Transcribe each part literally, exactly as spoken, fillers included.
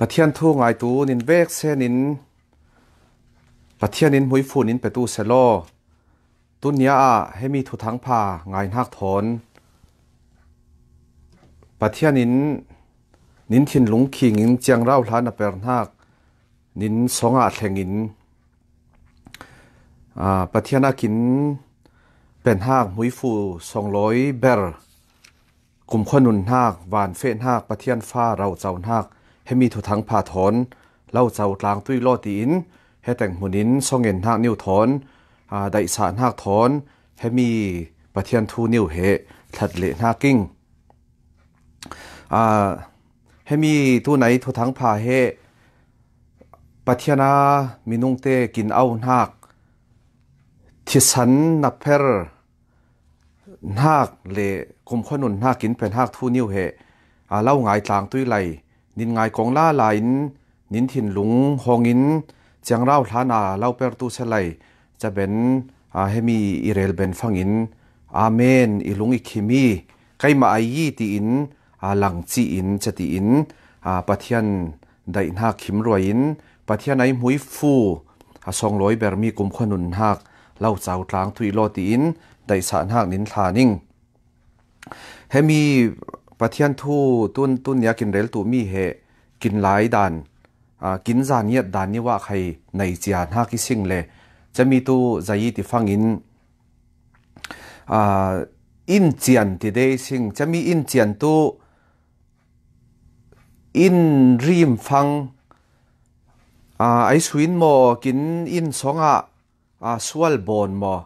Pathian thu ngaitu nin vek senin Pathian in hmuifu nin petu selaw. Tunia ah hemi thuthang pha ngainhak thawn Pathian in nin thinlung khingin ciangrau hlan a perhnak nin songah thlengin, aa, Pathian a kin penhak hmuifu songlawi ber kumkhua nunhak, vanfehhnak, Pathian fa rocohnak, hemi thuthang pha thawn lo co tlangtui law tiin, heteng hmunin songenhnak niu thawn, aa, daihsahhnak thawn, hemi Pathian thu niu he thlat lehhnak ing. Aa, hemi tunai thuthang pha he Pathian a minungte kin auhnak, thisan na pher hnak le kumkhua nunhnak in penhak thu niu he, aa, lo ngai tlangtui lai, nin ngai kong lala in, nin thinlung hongin ciangrau hlan a lo pertu selai, caben, aa, hemi i rel ben fangin, Amen, i lung i khimi, keimah ai i tiin, aa, langci in, catiin, aa, Pathian daihhnak khim ruai in, Pathian ai hmuifu, a songlawi bermi kumkhua nunhak lo co tlangtui law tiin, daihsahhnak nin thlan ing. Hemi Pathian thu tun, tunia kin rel tuhmi he kin lai dan, aa, kin zaniat dan niu ah khai nei cia hnak i sing le, cami tu zai i ti fangin, aa, in cian ti dei sing, cami in cian tu in rim fang, aa, ai suin maw, kin in songah, aa, sual bawn maw,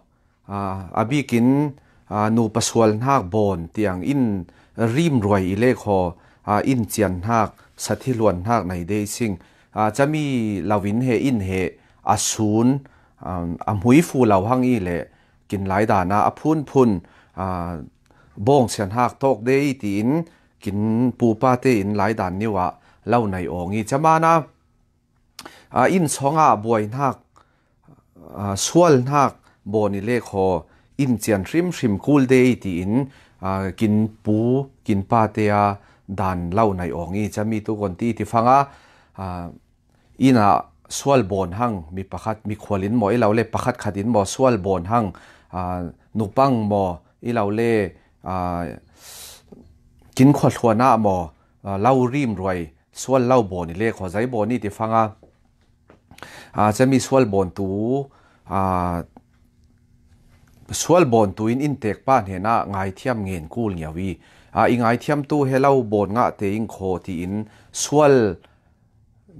aa, a bikin, aa, nupa sual hnak bawn tiang in rim ruai i lekhaw, aa, in cian hnak, sathi luan hnak nei dei sing, aa, cami lo in he in he a sun, aa, a hmuifu lo hang i le kin lai dan a a phunphun, aa, bawngsian hak tawk dei tiin kin pupa tein lai dan niu ah lo nei awng i camana, aa, in songah buai hnak, aa, sual hnak bawn i lekhaw in cian hrimhrim kul dei tiin, aa, kin pu, kin pa te a dan lo nei awng i cami tu kon ti ti fanga, aa, inn ah sual bawn hang, mi pakhat, mikhual in maw i lo le, pakhat khat in maw sual bawn hang, aa, nupang maw i lo le, aa, kin khuahluan ah maw, aa, lo rim ruai, sual lo bawn i lekhaw zai bawn i ti fanga, aa, cami sual bawn tu, aa, sual bawn tu in inntek pa hnenah ngaithiam ngen kul ngiau i, aa, i ngaithiam tu he lo bawn ngah te ing khaw tiin sual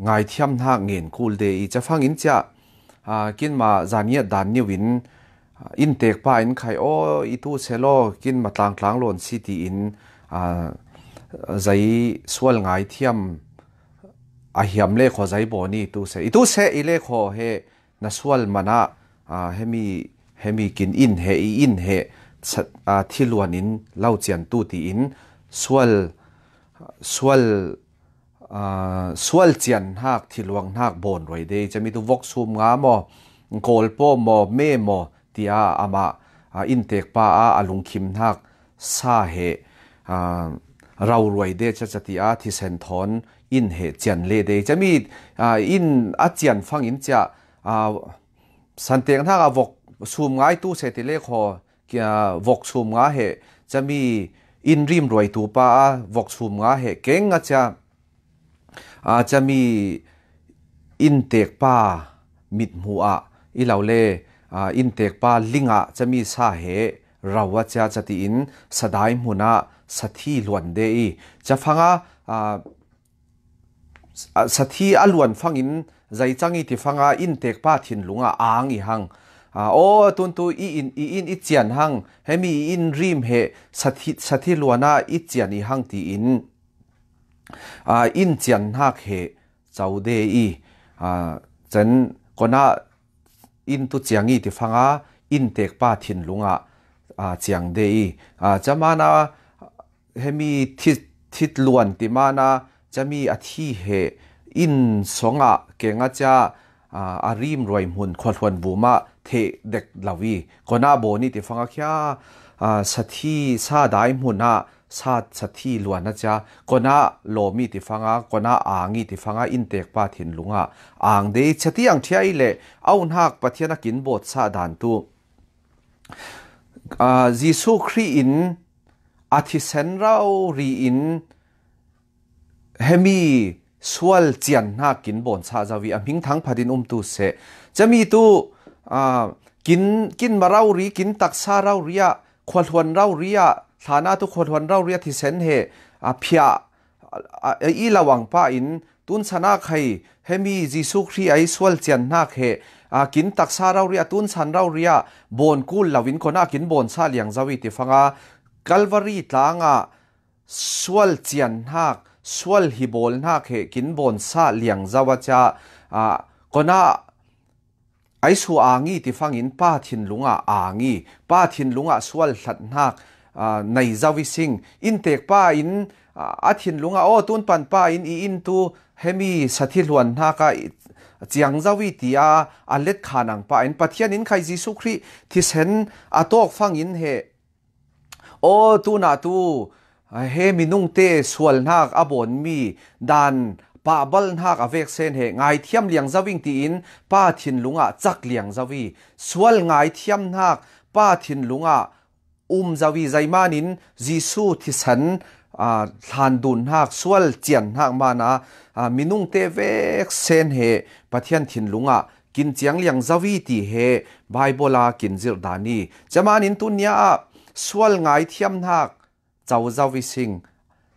ngaithiam hnak ngen kul dei i cafang in ciah, aa, kinmah zaniat dan niu in, aa, inntek pa in khai aw i tu selaw, kinmah tlangtlang lawn si tiin, aa, zai sual ngaithiam a hiam lekhaw zai bawn i tu seh, i tu seh i lekhaw he na sual manah, aa, hemi, hemi kin in he, i in he, sa-, aa, thi luan in lo cian tu tiin sual, sual, aa, sual cian hnak, thi luang hnak bawn ruai dei cami tu vok sum nga maw, kawlpaw maw, me maw, tia amah, aa, inntek pa a, a lungkhim hnak sa he, aa, rau ruai de caca tia thisen thawn in he cian le dei cami, aa, in a cian fangin ciah, aa, santek hnak a vok sum ngai tu seh ti lekhaw, kia, vok sum nga he cami in rim ruai tu pa a vok sum nga he keng a cia, aa, cami inntek pa mithmuh ah i lo le, aa, inntek pa ling ah cami sa he rau a cia catiin sadai hmun ah sathi luan dei i cafanga, aa, a, sathi a luan fangin zai cang i ti fanga inntek pa thinlung ah ang i hang. Aa, aw, tuntu i in, i in i cian hang, hemi i in rim he sathi, sathi luan ah i cian i hang tiin, aa, in cian hnak he co dei i, aa, can konah in tu ciang i ti fanga inntek pa thinlung ah, aa, ciang dei i, aa, camana hemi thi, thi luan ti mana cami a thi he in songah keng a cia, aa, a rim ruai hmun khuahluan vum ah theh dek lo i, konah bawn i ti fanga khia, aa, sathi sa dai hmun ah Sat sathi luan a cia, kona lawmi ti fanga, kona angi ti fanga, inntek pa thinlunga ang dei, chatiang thiai le, au hnak Pathian a kin bawtsa dan tu. Aa, Jesuh Khrih in a thisen rau ri in hemi sual cian hnak kin bawtsa zo i a hming thang phatin umtu seh. Cami tu, aa, kin, kin ma rau ri, kin taksa rau ri ah, khuahluan rau ri ah, thlana tu khuahluan rau ri ah thisen he, a phiah, a, a, i lo ang pa in, tun sana khai, hemi Jesuh Khrih ai sual cian hnak he, a, kin taksa rau ri ah, tun san rau ri ah, bawn kul lo in kona kin bawtsa liang zo i ti fanga, Kalvari tlanga sual cian hnak, sual hi bawl hnak he kin bawtsa liang zo a cia, a, kona ai su angi ti fangin pa thinlunga angi, pa thinlunga sual hlat hnak, aa, nei zo i sing. Inntek pa in, aa, a thinlunga, aw, tun pan pa in i inn tu hemi sathi hluan hnaka i ciang zo i tia a let kha nang pa in Pathian in khai Jesuh Khrih thisen a tawk fangin he, aw, tuna tu, he minungte sual hnak a bawnmi dan pahbal hnak a veksen he ngaithiam liang zo ing tiin pa thinlungah cak liang zo i, sual ngaithiam hnak pa thinlungah um zo i, zeimanin Jesuh thisen, aa, hlan dun hnak, sual cian hnak mana, aa, minungte veksen he Pathian thinlungah kin ciang liang zo i ti he Baibal a kin zirh dan i. Camanin tunia ah sual ngaithiam hnak co zo i sing.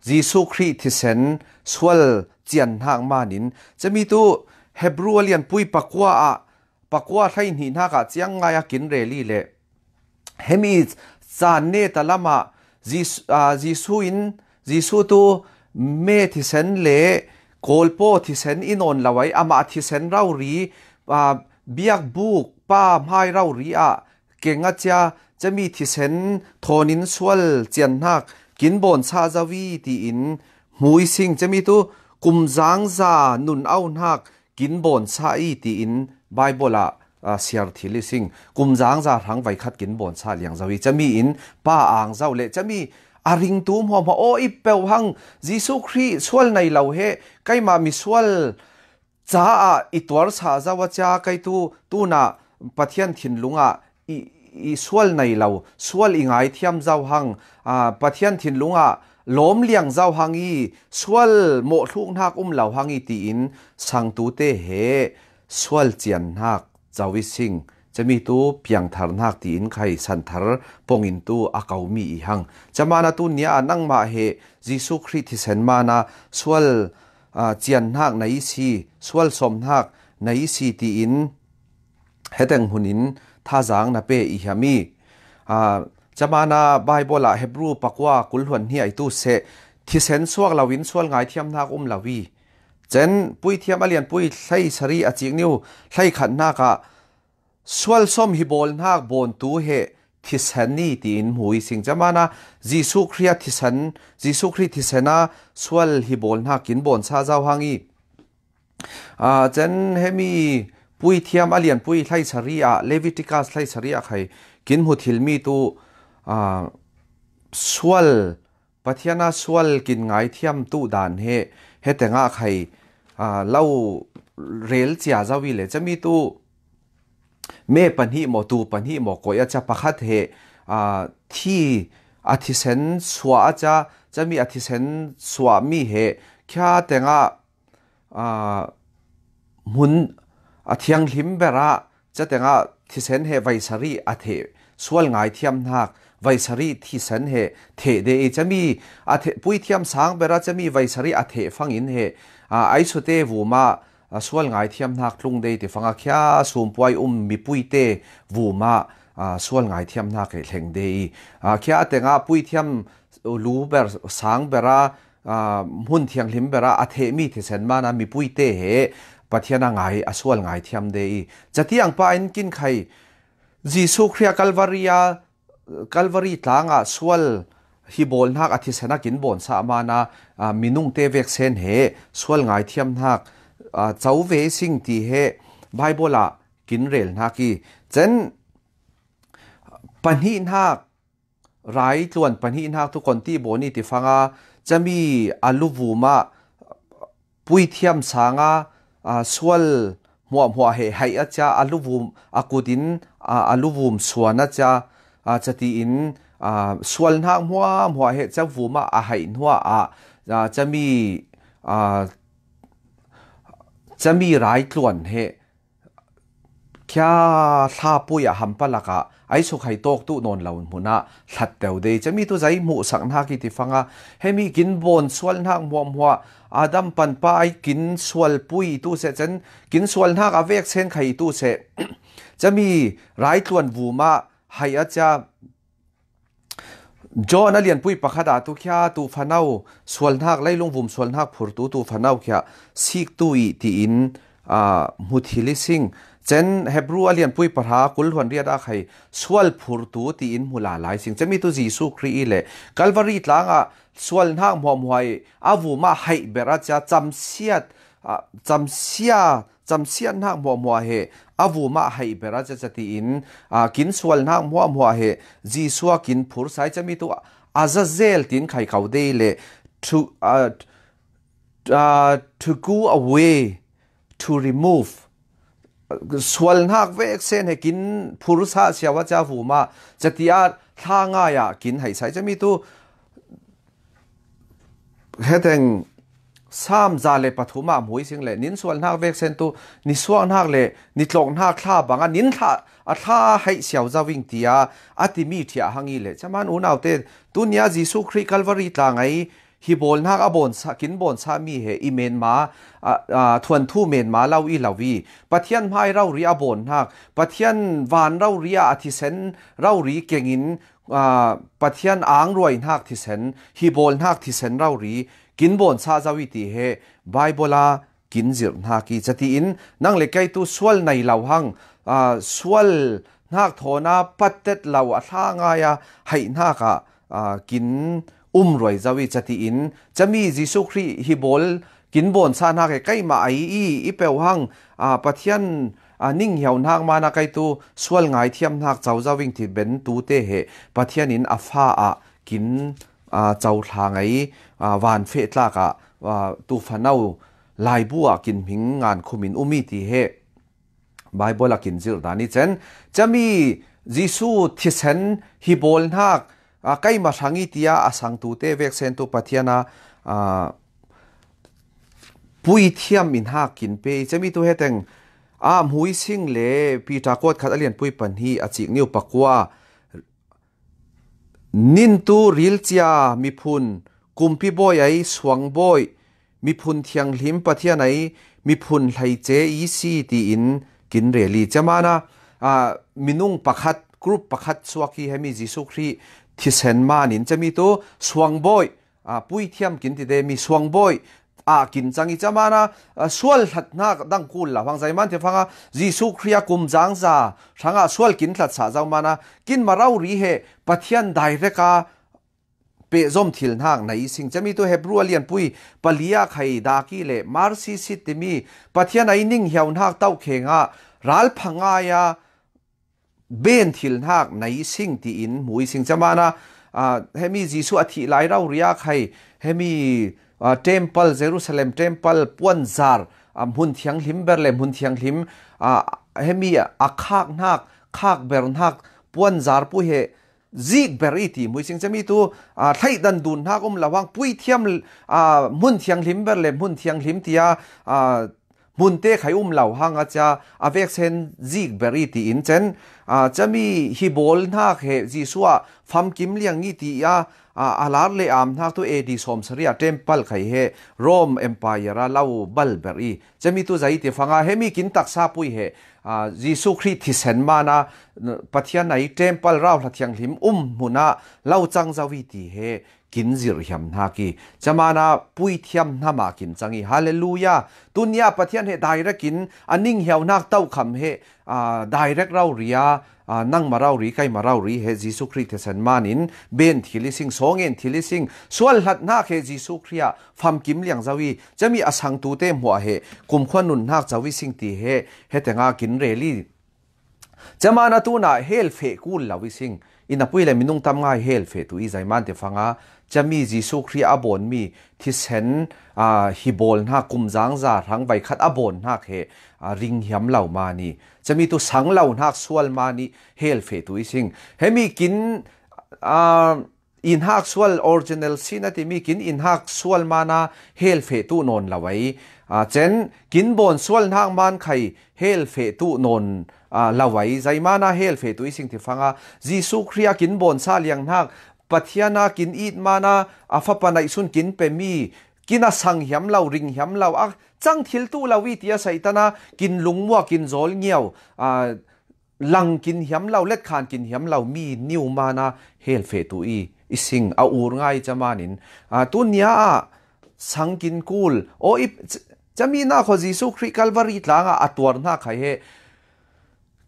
Jesuh Khrih thisen sual cian hnak manin. Cami tu Hebru a lianpui pakua ah, pakua hlei hnih hnak ah ciang ngai a kin rel i le. Hemi caan neta lamah Jesuh, aa, Jesuh in, Jesuh tu me thisen le kawlpaw thisen i nawn lo ai, amah thisen rau ri, aa, biakbuk pa hmai rau ri ah keng a cia, cami thisen thawnin sual cian hnak kin bawtsa zo i tiin hmu i sing. Cami tu kumzangza nun au hnak kin bawtsa i tiin Baibal ah, aa, siar thil i sing. Kumzangza hrang veikhat kin bawtsa liang zo i, cami in pa ang zo le, cami a ringtu hmuahhmuah aw i peuh hang, Jesuh Khrih sual nei lo he, keimah misual caah i tuarsa zo a cia, kei tu, tuna Pathian thinlungah i, i sual nei lo, sual i ngaithiam zo hang, aa, Pathian thinlungah lawm liang zo hang i, sual mawh hluk hnak um lo hang i tiin sangtute he sual cian hnak co i sing. Cami tu piangthar hnak tiin khai santhar pongin tu a komi i hang. Camana tunia nangmah he Jesuh Khrih thisen mana sual, aa, cian hnak na i si, sual sawm hnak na i si tiin heteng hmunin thazang na pe i hiam i. Aa, camana Baibal ah Hebru pakua kul hluan hnih ai tu seh, thisen suak loin sual ngaithiam hnak um lo i. Cen puithiam a lianpui hlei sari a cik niu hlei khat hnakah sual sawm hi bawl hnak bawntu he thisen i tiin hmu i sing. Camana Jesuh Khrih a thisen, Jesuh Khrih thisen a sual hi bawl hnak kin bawtsa zo hang i. Aa, cen hemi puithiam a lianpui hlei sari ah, Leviticus hlei sari ah khai kin hmu thilmi tu, aa, sual, Pathian a sual kin ngaithiam tu dan he, hetengah khai, aa, lo rel cia zo i le cami tu me pahnih maw, tu pahnih maw, koih a cia pakhat he, aa, thi a thisen suah a cia, cami a thisen suahmi he, khia tengah, aa, hmun a thianghlim berah, cia tengah thisen he veisari a theh, sual ngaithiam hnak veisari thisen he theh de i, cami a theh, puithiam sang berah cami veisari a theh fangin he, aa, aisute vumah, aa, sual ngaithiam hnak tlung de i ti fanga khia sumpuai um mipuite vumah, aa, sual ngaithiam hnak he thleng de i, aa, khia a tengah puithiam lu ber sang berah, aa, hmun thianghlim berah a thehmi thisen mana mipuite he Pathian a ngai, a sual ngaithiam de i. Catiang pa in kin khai Jesuh Khrih a Kalvari a, Kalvari tlangah sual hi bawl hnak a thisen a kin bawtsa mana, aa, minungte veksen he sual ngaithiam hnak, aa, co ve sing ti he Baibal ah kin rel hnak i. Cen pahnih hnak rai tluan pahnih hnak tu kon ti bawn i ti fanga, cami a luvum ah puithiam sanga, a, sual hmuahhmuah he haih a cia, a luvum a kutin, a, a luvum suan a cia, a, catiin, a, sual hnak hmuahhmuah he cavum ah a haih hnuah ah, a, cami, a, cami rai tluan he khia thlapui ah hampalak ah ai suk hai tawk tu nawn lo hmun ah hlat teu dei. Cami tu zei hmuhsak hnak i ti fanga, hemi kin bawn sual hnak hmuahhmuah, Adam panpa ai kin sual pui tu seh, cen kin sual hnak a vek sen khai tu seh. Cami rai tluan vum ah hai a cia, John a lianpui pakhat ah tu khia tu fanau sual hnak, leilung vum sual hnak phurtu tu fanau khia sik tu i tiin, a, hmu thil i sing. Cen Hebru a lianpui pahra kul hluan riat ah khai sual phurtu tiin hmu lalai sing. Cami tu Jesuh Khrih i le Kalvari tlangah sual hnak hmuahhmuah i a vum ah haih ber a cia camsiat, a, camsia, camsiat hnak hmuahhmuah he a vum ah haih ber a cia catiin, a, kin sual hnak hmuahhmuah he Jesuh a kin phur sai cami tu a zazel tin khai kau dei le to, a, a, to go away, to remove. Sual hnak vek sen he kin phur sa siau a cia vum ah catia thla ngai ah kin hai sai cami tu heteng Sam za le pathum ah hmui sing le, nin sual hnak vek sen tu, ni suak hnak le ni tlawk hnak thla bang a nin thla, a thla haih siau zau ing tia a timi thiah hang i le. Caman unaute, tunia Jesuh Khrih Kalvari tla ngai hi bawl hnak a bawn sa, kin bawn sa mi he i menma, a, a, thuanthu menma lo i lo i. Pathian hmai rori a bawn hnak, Pathian van rori a a thisen rori kengin, a, Pathian angruai hnak thisen, hi bawl hnak thisen rori kin bawn sa zau i ti he Baibal a kin zirh hnak i catiin nang le kei tu sual nei lo hang, a, sual hnak thawn a pattet lo a thla ngai a haih hnak ah, a, kin um ruai zau i catiin cami Jesuh Khrih hi bawl kin bawn sa hnak he keimah ai i, i peuh hang, a, Pathian, a, ninghiau hnak mana kei tu sual ngaithiam hnak co zau ing ti ben tu te he Pathian in a fa ah kin, a, co thla ngai, a, van feh tlak ah, a, tu fanau laibu ah kin hming ngan khum in um i ti he Baibal a kin zirh dan i cen. Cami Jesuh thisen hi bawl hnak, a, keimah hrang i tia a sang tu te vek sen tu Pathian a, a, puithiam in hak kin pe i cami tu heteng a hmui sing le Peter kuat khat a lianpui pahnih a cik niu pakua. Nin tu rilcia miphun, kumpi bawi ai suang bawi, miphun thianghlim Pathian ai miphun hleice i si tiin kin rel i. Camana, a, minung pakhat, group pakhat suak i hemi Jesuh Khrih thisen manin cami tu suang bawi, a, puithiam kin ti te mi suang bawi, a, kin cang i camana, a, sual hlat hnak dang kul lo hang zai man ti fanga Jesuh Khrih a kum zangza hrangah sual kin hlat sa zau mana kin ma rori he Pathian direct a pehzom thil hnak nei sing cami tu Hebru a lianpui pali a khai dak i le mercy seat timi Pathian ai ninghiau hnak tauh khengah ralpha ngai a ben thil hnak nei sing tiin hmui sing camana, a, hemi Jesuh a thih lai rori a khai hemi, a, temple, Jerusalem temple puanzar, a, hmun thianghlim ber le hmun thianghlim, a, hemi a khak hnak, khak ber hnak puanzar pu he zik ber i ti hmui sing cami tu, a, thlaihdan dun hnak um lo hang puithiam, a, hmun thianghlim ber le hmun thianghlim tia, a, hmun te khai um lo hang a cia a vek sen zik ber i tiin cen, a, cami hi bawl hnak he Jesuh a famkim liang i ti a, a, a lar le am hnak tu A D sawmsari a temple khai he Rome Empire a lo bal ber i cami tu zai ti fanga hemi kin taksa pui he, a, Jesuh Khrih thisen mana Pathian ai temple rauhla thianghlim um hmuna lo cang zau i ti he kin zirh hiam hnak i camana puithiam hnama kin cang i. Halleluia. Tunia Pathian he direct in a ninghiau hnak tauh kham he, a, direct rori a, a, nangma rori, keima rori he Jesuh Khrih thisen manin ben thil i sing, sawng en thil i sing, sual hlat hnak he Jesuh Khrih a famkim liang zau i cami a sang tu te hmuah he kumkhua nun hnak zau i sing ti he heteng a kin rel i. Camana tuna hel feh kul lo i sing, i napui le minung tam ngai hel feh tu i zaiman te fanga, cami Jesu Khrih a bawn mi thisen, a, hi bawl hnak kum zangza hrang vai khat a bawn hnak he, a, ring hiam lo mani. Cami tu sang lo hnak sual mani hel feh tu i sing. Hemi kin, a, i hnak sual original sin a timi kin i hnak sual mana hel feh tu nawn lo ai. A, cen kin bawn sual hnak man khai hel feh tu nawn, a, lo ai. Zaimana hel feh tu i sing ti fanga. Jesu Khrih a kin bawn sa liang hnak Pathian a kin it mana a fapa naih sun kin pe mi kin a sang hiam lo, ring hiam lo, a cang thil tu lo i tia Satan a kin lungmuak, kin zawl ngiau, a, lang kin hiam lo, let khan kin hiam lo mi niu mana hel feh tu i, i sing a ur ngai camanin. A, tu nia a sang kin kul, o i, c-, cami na kho Jesu Khrih Calvary tlanga a tuar hna khai he.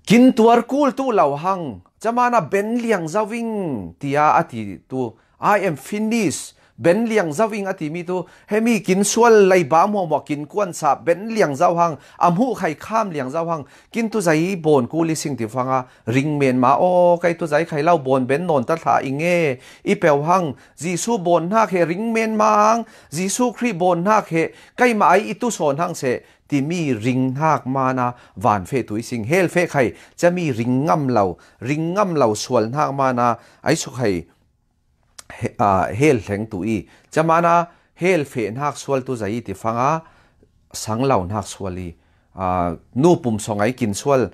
Kin tuar kul tu lo hang, camana ben liang zo ing, tia a ti tu, "I am finished." Ben liang zo ing a timi tu, hemi kin sual leiba hmuahhmuah kin kuan sa ben liang zo hang, a hmuh khai kham liang zo hang, kin tu zai bawn kul i sing ti fanga, ring menma aw, kei tu zai khai lo bawn ben nawn ta thla i nge, i peu hang, Jesu bawn hnak he ring menma hang, Jesu Khrih bawn hnak he, keimah ai i tu sawn hang seh, timi ring hnak mana van feh tu i sing, hel feh khai, cami ring ngam lo, ring ngam lo sual hnak mana, ai su khai, he-, a, hel hleng tu i, camana hel feh hnak sual tu zai i ti fanga, sang lo hnak sual i, a, nu pum song ai kin sual,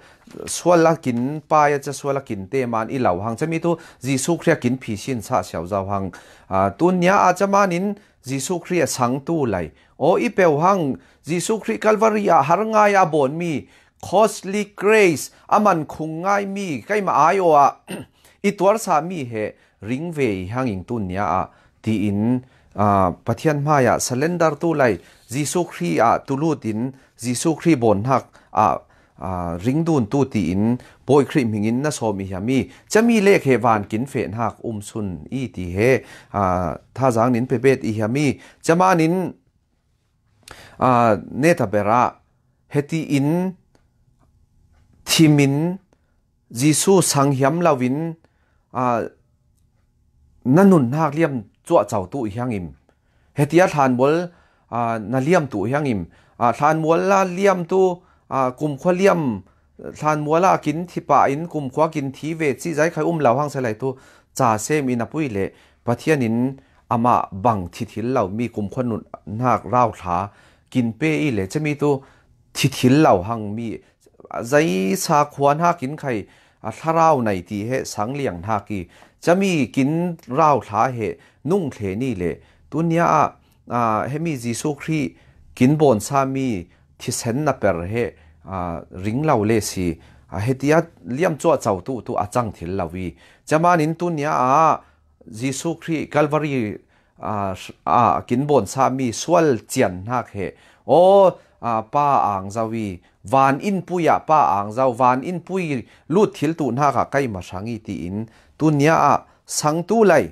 sual a kin pai a ca sual a kin te man i lo hang, cami tu Jesu Khrih a kin phi sin sa siau zau hang, a, tu nia a camanin Jesu Khrih a sang tu lai. O i peu hang, Jesu Khrih Calvary a har ngai a bawn mi, costly grace, a man khung ngai mi, keimah ai aw a, i tuar sa mi he, ring ve i hang ing tu nia a, tiin, a, Pathian hmai a surrender tu lai, Jesu Khrih a tu lut in, Jesu Khrih bawn hnak a, a, ring dun tu tiin, Bawi Khrih hmingin na sawm i hiam i, cami lek he van kin feh hnak um sun i ti he, a, thazang nin pe bet i hiam i, camanin, a, neta berah, heti in, thimin, Jesu sang hiam lo in, a, na nun hnak liam cuah co tu i hiang im. Heti a thlanmual, a, na liam tu i hiang im. A, thlanmual a liam tu, a, kumkhua liam, thlanmual a kin thi pah in kumkhua kin thi ve cih zai khai um lo hang sa lai tu, ca sem in a pui le Pathian in amah bang thi thil lo mi kumkhua nun hnak rau thla kin pe i le cami tu thi thil lo hang mi zai sa khua hnak in khai a thlarau nei ti he sang liang hnak i cami kin rau thla he nung thlen i le tu nia ah, a, hemi Jesu Khrih kin bawn sa mi thisen na per he, a, ring lo le si, a, heti a liam cuah co tu tu a cang thil lo i camanin tu nia ah Jesu Khrih Calvary, a, a kin bawn sa mi sual cian hnak he, aw, a, Pa ang zau i, van in pui ah Pa ang zau, van in pui lut thil tu hnak ah keimah hrang i tiin tu nia ah sang tu lai.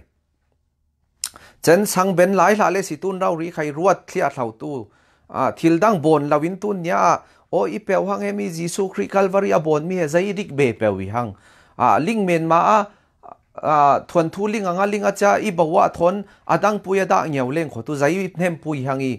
Cen sang ben lai hlah le si tun rau ri khai ruat thliah thlau tu, a, thil dang bawn lo in tun nia ah, aw i peu hang hemi Jesu Khrih Calvary a bawn mi he zai dik be peu i hang, a, ling menma a, a, thuanthu ling anga ling a cia i bawah thawn a dangpui a dah ngiau leng kho tu zai i hnempui hang i,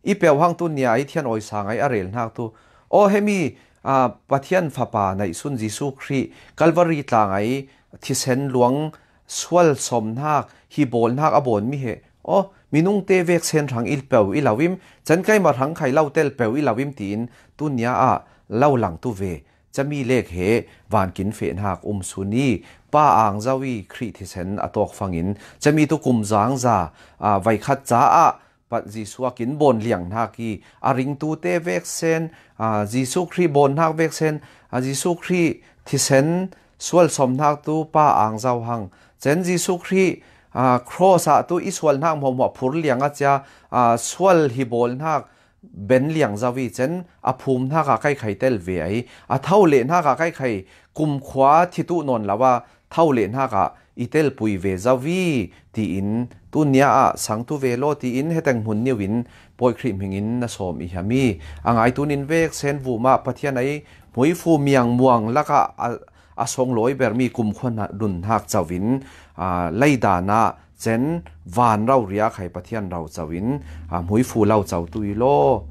i peu hang tu nia i thian awi sa ngai a rel hnak tu. Aw hemi, a, Pathian Fapa naih sun Jesu Khrih Calvary tla ngai thisen luang sual sawm hnak hi bawl hnak a bawn mi he. Aw, minung te vek sen hrang i peu i lo im, cen keimah hrang khai lo tel peu i lo im tiin tu nia ah lo lang tu ve. Cami lek he van kin feh hnak um sun i, Pa ang zau i Khrih thisen a tawk fangin, cami tu kum zang za, a, vai khat caah pat Jesu a kin bawn liang hnak i, a ringtu te vek sen, a, Jesu Khrih bawn hnak vek sen, a, Jesu Khrih thisen sual sawm hnak tu Pa ang zau hang. Cen Jesu Khrih, a, cross ah tu i sual hnak hmuahhmuah phur liang a cia, a, sual hi bawl hnak ben liang zau i cen a phum hnak a kai khai tel ve ai. A tho leh hnak a kai khai kumkhua thi tu nawn lo a tho leh hnak ah i telpui ve zau i tiin tu nia ah sang tu ve law tiin heteng hmun niu in Bawi Khrih hmingin na sawm i hiam i a ngai tun in vek sen vum ah Pathian ai hmuifu miang muang lakah a, a song lawi ber mi kumkhua na dun hnak co in, aa, lei dan ah cen van rau riak hai Pathian rau co in, aa, hmui fu lo co tu i law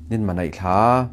nin ma neih hla.